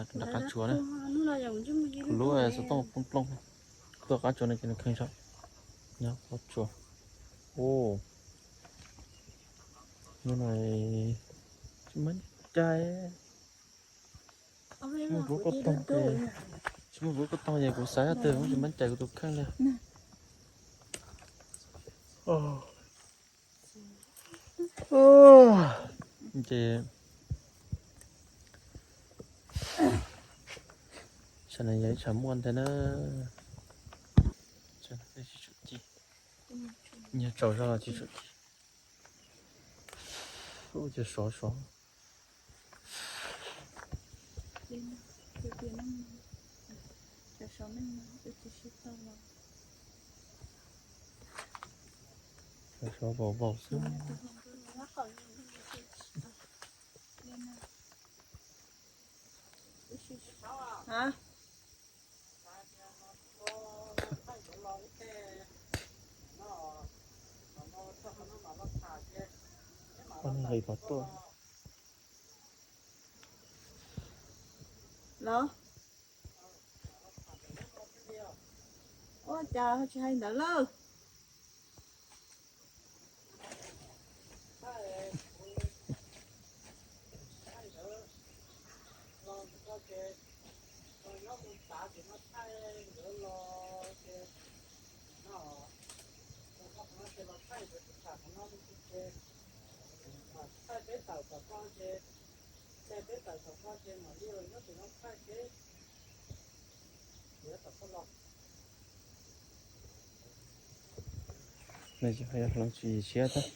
Nram qab tsuas na, kuv lub xov tooj plooj plooj. Tuaj qab tsuas no ces nws kheej zog. Nyob qab tsuas. Ub, hnub no tsis muaj cai, tsis muaj vuv koj toog ces, tsis muaj vuv koj toog ces kuv xav yog twg tsis muaj cai kuv tus kheej li. Ces sab no yog ib tshav muaj ntag na. Nyiag tsaus zog los tsis tshua ci. Ub, ces sov sov. Sov sov vau vau xwb. Ua neeg nqis pov tuaj. Los, ua cas ho tsis hais ntawd lawm? Hloov tsis siab thiab.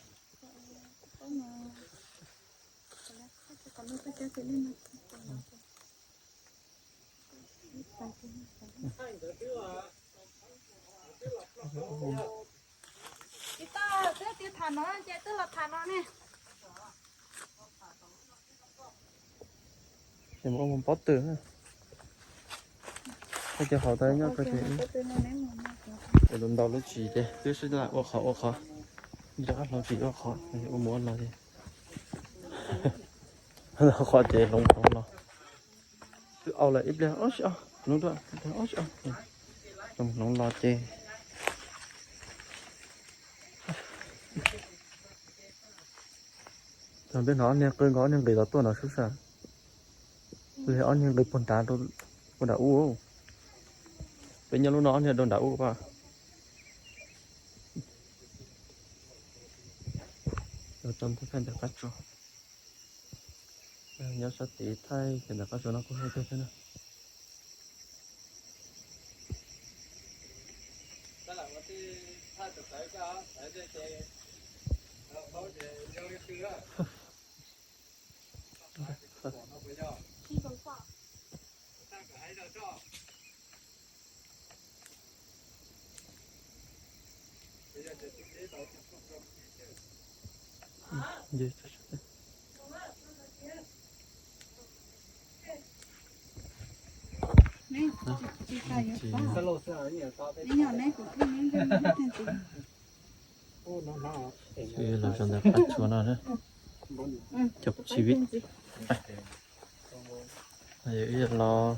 Tsis tau, twb tias tham no ces twb los tham no ne. Ces mus ua mus pob tw na. Koj cia hauv tau nyob koj ces ua ntau lub tsis ces twb sib lam ua qhov ua qhov, rov qab hloov tsis ua qhov, ua mus ua los ces qhov ces hloov hloov los. Twb au lawm ib pliag ob sib ob, hloov dua ib pliag ob sib ob, hloov los ces Thaum peb hnov ob niag qw nkaus ob niag nqis los tuaj nrad sub sab, li ob niag nqis puag nrad rau puag nram ub. Peb nyob lub no ob niag rau nram ub pa. Rau ntawm qab tsuas, nyob sab tid thaij ces ntawm qab tsuas no kuj hais tiag thiab na. Los rau ntawm qab tsuas no na, cov tsis vib. Yog los,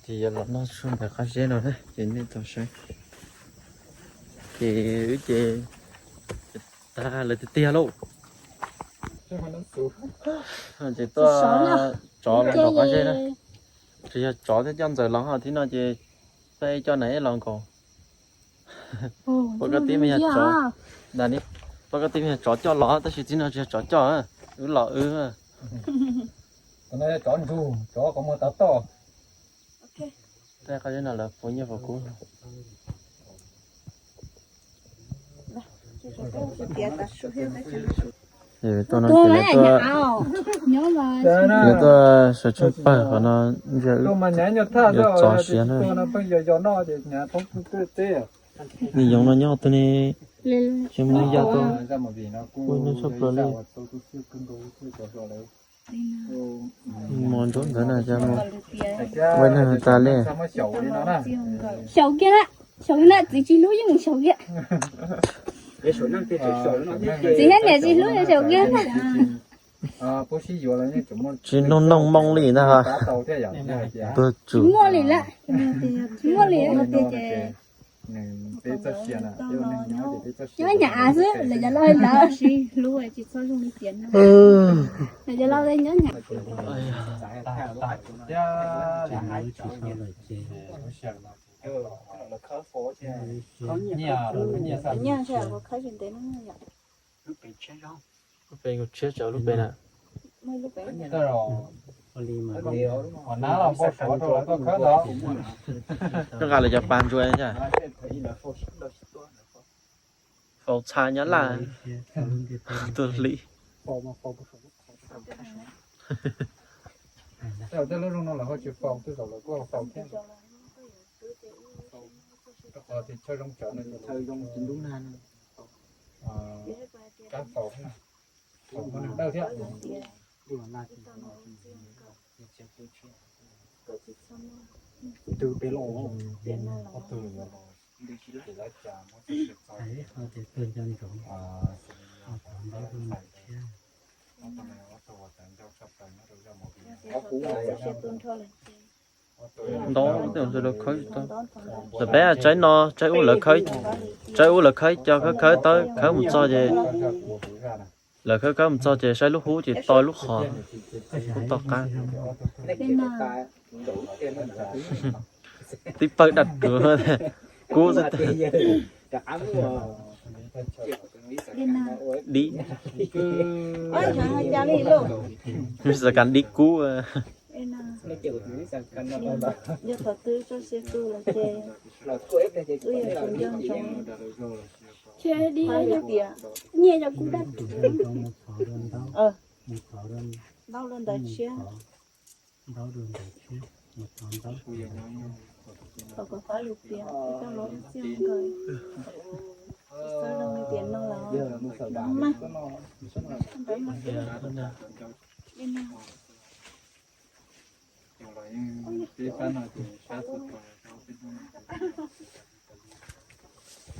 ces yog los noj su ntawm qab zeb no na, ces nej tau saib. Ces wb ces tag lawm tiag tiag lauj. Ces tuaj tsov los nkaum qab zeb na. Tsis yog tsov thiab coj ntxawm los ho thib no ces peb coj nas eb los nkaus. Poj koj tib me yog tsov, poj koj tib me yog tsov coj los tab sis tib no tsis yog tsov coj, wb los wb. Tsov ntsug, tsov qhov muag tav toj. Tej qab zeb no lawv puas nyiaj puas kub. Tuaj no ces lawv tuaj, lawv tuaj sawv tsees pawg qhov no, ntsia wb yuav txov siav na. Nws yoov no nyob twg ne? Xyov mus yog tuaj, ua neeg tshaj plaws li. Mus nrub ntawd na, mus ua neeg tas li. Xyaum kiag na, xyaum kiag na, txiv tsis hlub yeej mus xyaum kiag. Txiv thiab niam tsis hlub xyaum kiag na. Tsis noog noog moo li ntag. Tuag tsum. Muaj li lawm. Muaj li tiag ces nyob nyam xwb, lawv cov laus lawv siv hlub tsis txhob zoo li tias no. Lawv cov laus nyob nyam. Nyiaj ntshai kuv khawb tsis ntev no yom. Lub pem nkaus tshiab tsawv lub pem na. Nqa lawv cov pas ntsuas. Faus txha nyob laj. Tuag li. Tej lub zoo no lawv ho tsis faus, tej zaum lawv kuj ho faus thiab. Rau qhov tias chaw zoo tsawv no ces chaw zoo tsis ntub nag no. Kab faus, faus muaj neeg dawj thiab. Twb peb los, ob tug los, tias tuag nco ntsoov, ob tug ntawd thiab. Ntau, lawv khawb tsis tau. Lawv peb tsaib no, tsaib ub lawv khawb, tsaib ub lawv khawb, cov khawb khawb tau khawb mus txog ces, lawv khawb khawb mus txog ces saib lub hub ces to lub qhov, hub to qab. Tib pawg daj ruam, kub xwb. Dib, xav kas dib kub. Yog thaum twg tso siab tu lawm ces wb yuav tsum nco ntsoov. Nyiaj yog kuv dab. Ntaub lub ntawd tshiab. Thaum kom pab lus piav, wb coj los ua txij ua nkawm, txhob zoo li tiam no los, no mas, ntawd mas. Cog los mus na.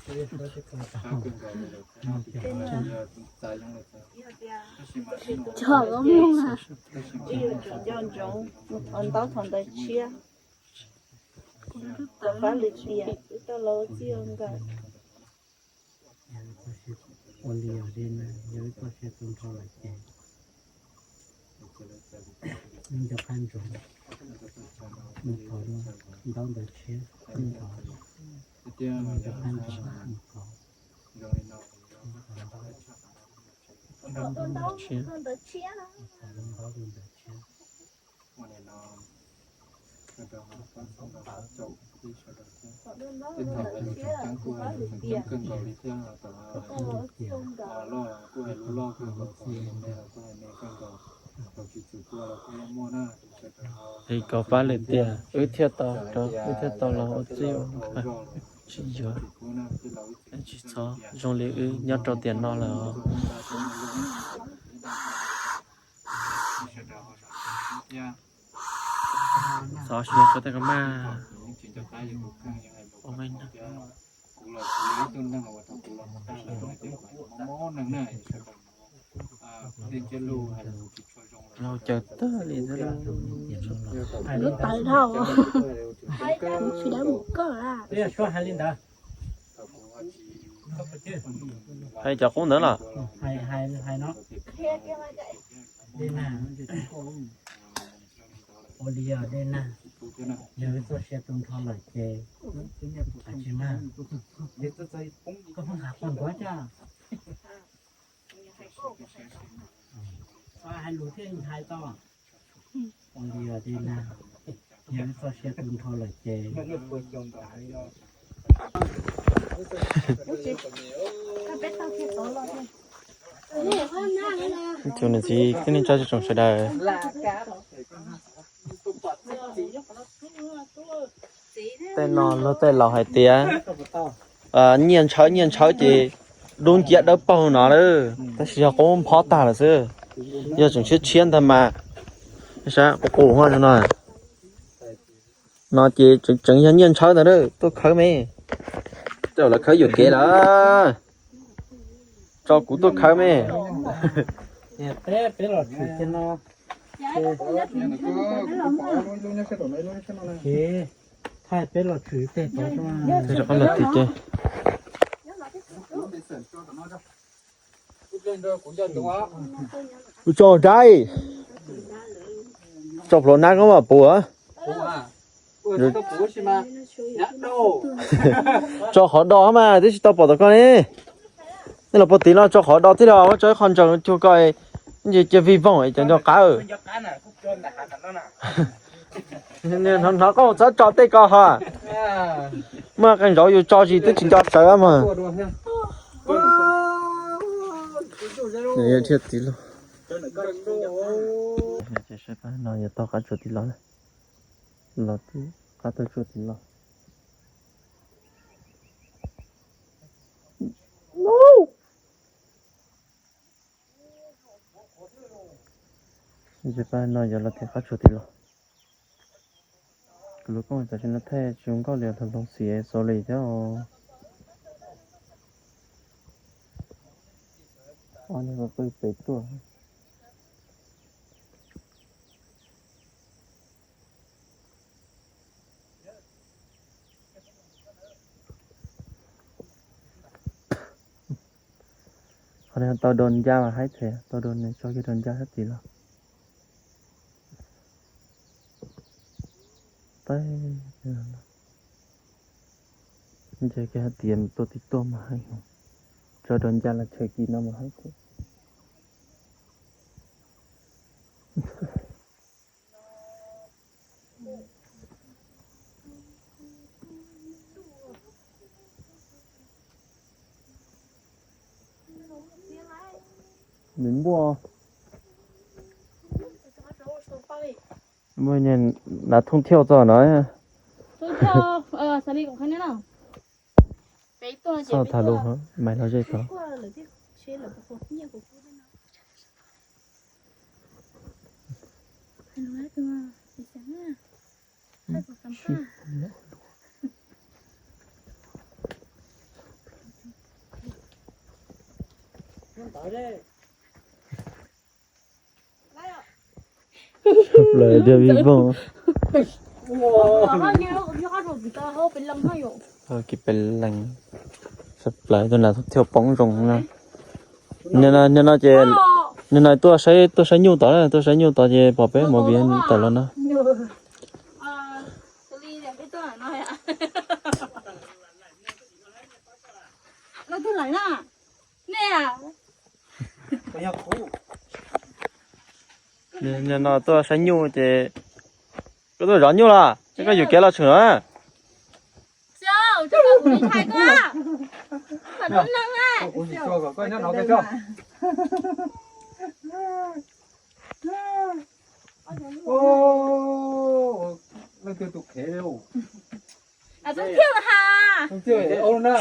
Wb yuav tsum nco ntsoov mus thov ntaub thaum ntawd tshiab. Kom pab lwm tiam wb tau los ua txij ua nkawm. Ua li yog li na, yog wb txoj sia tu nrho lawm ces wb nco qab ntsoov mus thov dua ntaub ntawd tshiab, wb nco qab ntsoov mus thov. Ntaub ntawd tshiab, ntaub ntawd tshiab. Es kom pab lwm tiam wb thiaj tau, wb thiaj tau los ua txij ua nkawm, tsis yuav, tsis txhob zoo li wb nyob rau tiam no lawm. Txhob siab koj tej ko mas. Laug caws tag li thiab. Lub tawv dhau. Tsis dab mus koj a. Hais cov qub ntawd los? Ua li yog dej nag, yog wb txoj sia tu nrho lawm ces, tsis mag, koj pheej nqa poj nkuav coj. Hais lus thiaj hais tau. Ua li yog dej nag, yog wb txoj sia tu nrho lawm ces, tus niam txiv kwv tij neej tsa tsoom sawv daws, tej no luag tej laus hais tias nyiaj ntshaw nyiaj ntshaw ces dub nciab dawb paug no lawm, tab sis yog qub nphob tag lawm xwb. Yog tseem tshiab tshiab ntag mas, saib qus qus no, no ces tseem yog nyiaj ntshaw ntag, tuaj khawb me. Tej zaum lawv khawb yuam kev lawm, tso kuv tuaj khawb me. Peb, peb los tshwm kiag no. Ces thaij peb los tshwm tej tod. Rov qab los tib ces. Ua tso dai, tso plhuav nab koj mam puas. Tso qhov do mas twb tsis tau pom tom koj ne. Nej los puag tid los tso qhov do thiab los ua tso ib qho ntsaws cuag koj, cia vij voog cov nco qab. Hnov hnov koj txhob tso tej ko ho. Muaj qee zaus yus tso zis twb tsis nco sawv mas. Thiaj tiv los. No yog tau qab tsuas tiv los na. Los twb qab tau tsuas tiv los. Ces pab no yuav los tib qab tsuas tiv los. Kuv lub koob tam sim no thaij tsis zoo nkauj li, hloov hloov xim xaus li thiab os. Ob niag pw pem tuaj. Qhov no tau do ncaj mas haib thiab, tau do tso kiag rau ncaj sab tid los. Peb nce kiag hais tias tuaj tib tuaj mas haib, tso rau ncaj los chaw kis no mas haib thiab. Nws npuaj, npuaj nas thooj thiauj txog no. Txhob tham lus, mais los ze tod. Tshaj plaws tiag vij voog. Kis pes lees, tshaj plaws tus nas thiaj poob zoo na. Nim no ces, nim no tuaj saib, tuaj saib nyuj tod, tuaj saib nyuj tod ces pom peb movie tawm los no. Nim no tuaj saib nyuj ces koj tuaj zov nyuj los es koj yuam kev los tseem no.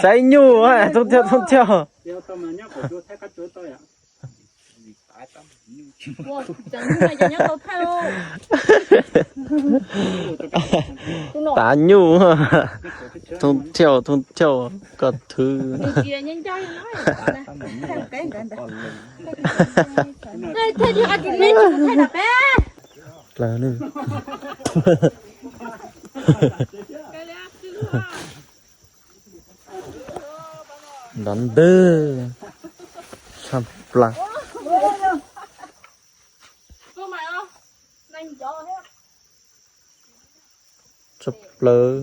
Saib nyuj, thooj thiauj, thooj thiauj. Tav nyuj, thooj thiauj, thooj thiauj, koj thwv. Plaws ne. Nrov ntwg, tshaj plaws. Tshaj plaws.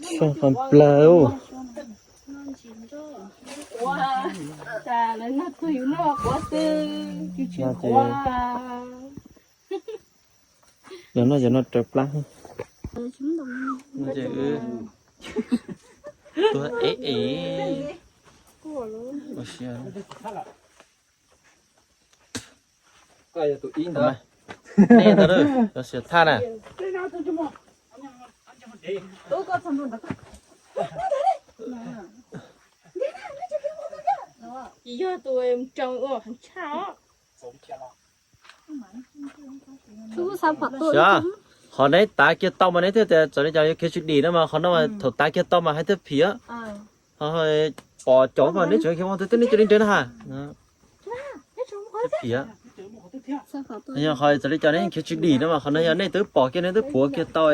Tshaj qhov plaws. Yog no, yog no raws plab. Tuag ev ev. Ua siab. Nej ntawd yog siab thaj na. Ces yog tus mus raws ua heev tshaj os. Xyov, qhov neb tav kiag tau mas neb thiaj tias txawm li cas yuav khiav tsis dim no mas qhov no mas thaum tav kiag tau mas hais thiaj phim. Ho pom cov mas neb tseem khiav ua twb neb cia li nrhiav na ha. Phim. Yog qhov txawm li cas neb khiav tsis dim no mas qhov no yog nej twb pom kiag nej twb puav kiag tau,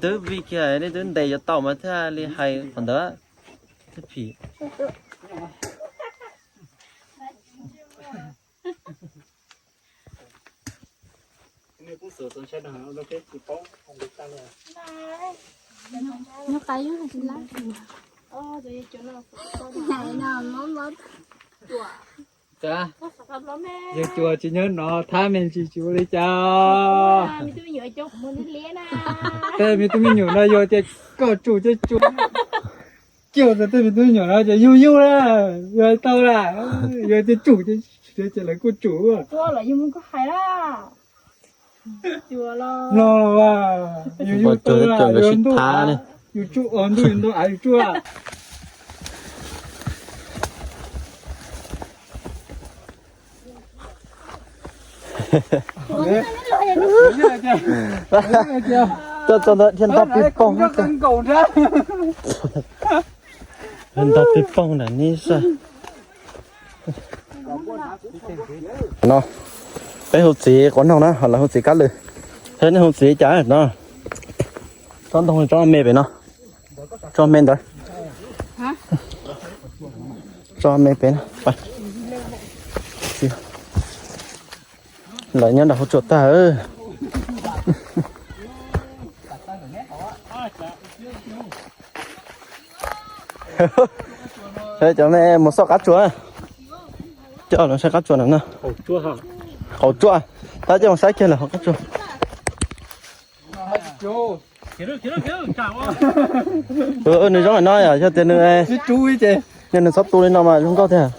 twb vij kiag nej twb ntes yuav tau mas thiaj li hais qhov ntawd. Thiaj phim. Yog cuag tsis nyob no thab me ntsis tsis ua li cas. Tej me tub me nyuam no yog tias koj tsum ces tsum. Cuag tej me tub me nyuam no ces yug yug na, yog hais tau na, yog tias tsum ces lawv kuj tsum. Mloog los yug yug tau na, yuav ntuj yus tsuj, ntuj yus ntuj av yus tsuj. Tuaj txog ntawd dhia nto pig poog, dhia nto pig poog na neb saib. No peb hu txiv quav noog na, ho lawv hu txiv kab lwm. Thiab nej hu txiv cas no? Tsob ntoo tsob me pem no, tsob me ntawd, tsob me pem no. Lawv nyob nram hauv tsuas tag. Cov me mus xauj qab tsuas, coj los saib qab tsuas no na. Qaum tsuas, tab coj mus saib kiag lawm hauv qab tsuas. Nws zoo no yog tias nws, yog nws txhob tu li no mas zoo nkauj tiag.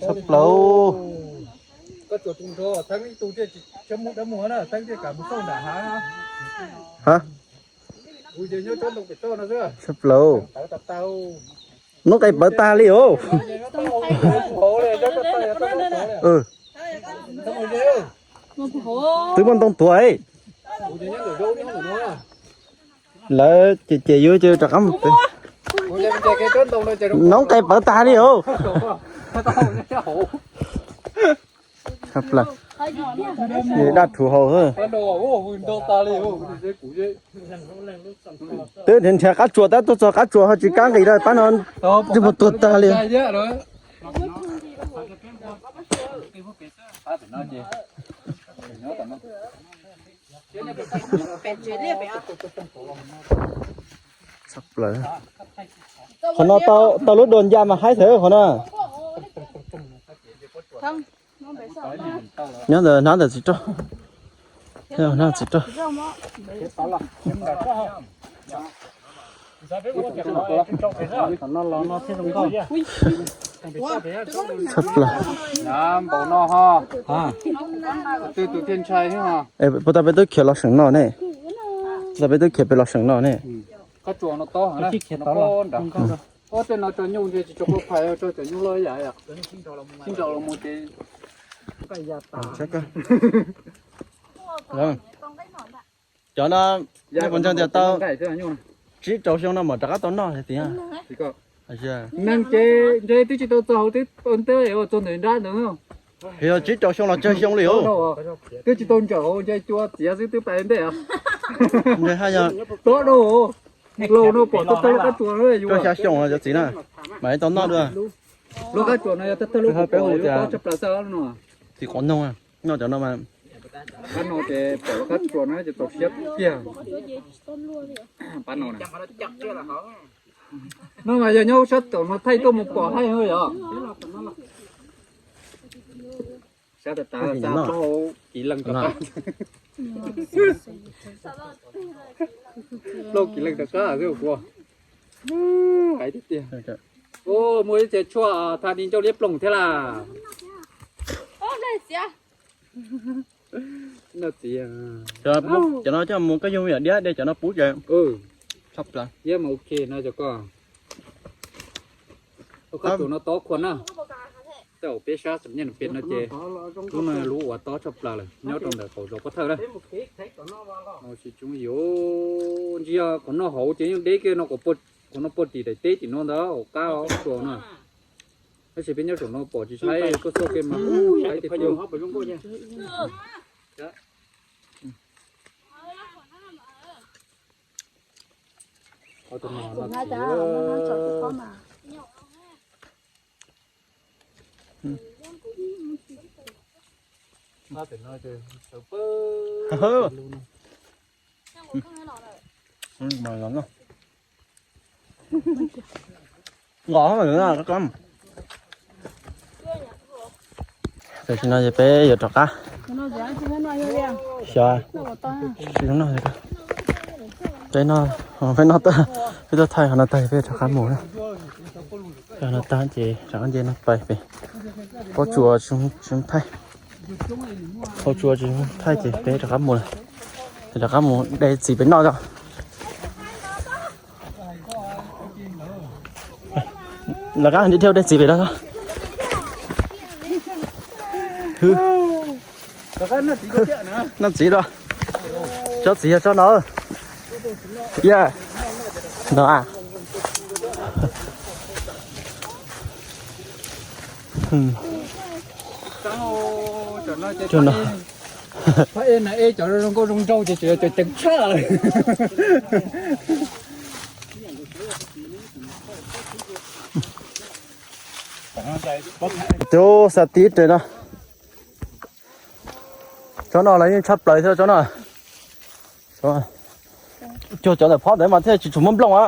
Tshaj plaws. Tshaj plaws. Noob qes pawv tag li os. Twb muaj ntoo tuag. Lawv ces ces yuav cia rov qab mus. Noob qes pawv tag li os. Daj rhuv hau. Twb nrhiav nrhiav qab tsuas tab tuaj txog qab tsuas ho tsis kab nqis rau pab no, twb mus tuag tag li. Qhov no tau lub dua ncaj mas haib xwb qhov no. Nyob ntawm hnab ntawm txiv roj, hnab txiv roj. Tshaj plaws. Puas tau peb twb khiav los seem no ne? Puas tau peb twb khiav pem los seem no ne? Cov no, nej puas ntseeg tias tau tsib rau xyoo no mam rov qab tau noj tiag? Neeg ces ntshe twb tsis tau txog hauv twb ua ntej ua txog ntawm nrab ntawd. Yog tsib rau xyoo los tsawg xyoo li os? Twb tsis tau ntsawm hauv ntshe cua txiav xwb twb pais ntej. Ntshe haj yog tob dau. Laus no pom tau tag lub qab tsuas no yus. Rau xya xyoo cov txiv na, mam li tau noj dua. Lub qab tsuas no yog tag tag lub peb hu tias tshaj plaws xwb no. Txiv quav noog, noj cov no mas. Pab no ces pom lub qab tsuas no ces txaus siab tiag. Pab no na. No mas yog nyob sab tom no thaij tuaj mus pom thaij yom. Sab tas tas xa plaub hau kiv leej rov qab. Plaub kiv leej rov qab xwb ua. Hais tiag tiag. Muaj ib txhia tshuaj tha ni ncauj liab ploog thiab las. Cov no coj mus koj yug yam diab de cov no pub ces tshaj plaws. Iab mas ok no cov ko. Koj tus no tob khuam na. Tej zaum peb sab xam nyej nws pem no ces lub no lub uas tob tshaj plaws lawm nyob rau ntawm qaum zos Pob Thawj na. Tsis tsoo yuav ntsia qhov no hauv ces yeej deb kiag no, qhov no puag tim daim teb tim no ntag hauv qab tsuas no. Tab sis peb nyob saum no pom tsis saib koj txoj kev mas saib tiag tiag. Nqos. Tam sim no ces peb yuav rov qab. Xyov, peb no, peb no, peb tuaj thaij qhov no tag peb rov qab mus na. Qhov no tag ces rov qab nce no pais pem pob tsuas tsis thaij. Pob tsuas tsis thaij ces peb rov qab mus lawm. Rov qab mus de txiv pem noj os. Lawv qab thiaj de txiv pem no. Noj txiv los? Tsob txiv yog tsob no. Yeah. No a. Cov no, cov zoo nkauj zoo nraug ces tseem ceev tshaj. Tus xa tib tes no. Tsob no los yeej tshaj plaws thiab tsob no. Cuag cov ntawm phob ntawd mas thiaj tsis tshua muaj nplooj a.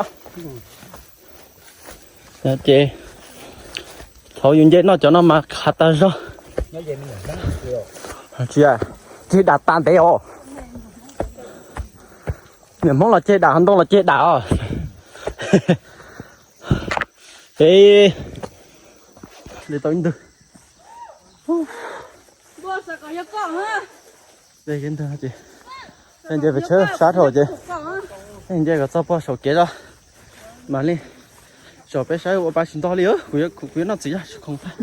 Ces thaum yus nce noj cov no mas khav tag zog. Tsis, ceg dam tag ntev os. Niam Hmoob los ceg dam, ntoo los ceg dam os. Peb li tau ib ntwg. Nce pem tsheb sab dhau ces nce kom txog pog saum kev os. Mam li tso peb saib ua pa tsis ntog li, kuv yuav noj txiv tsis khoom tag.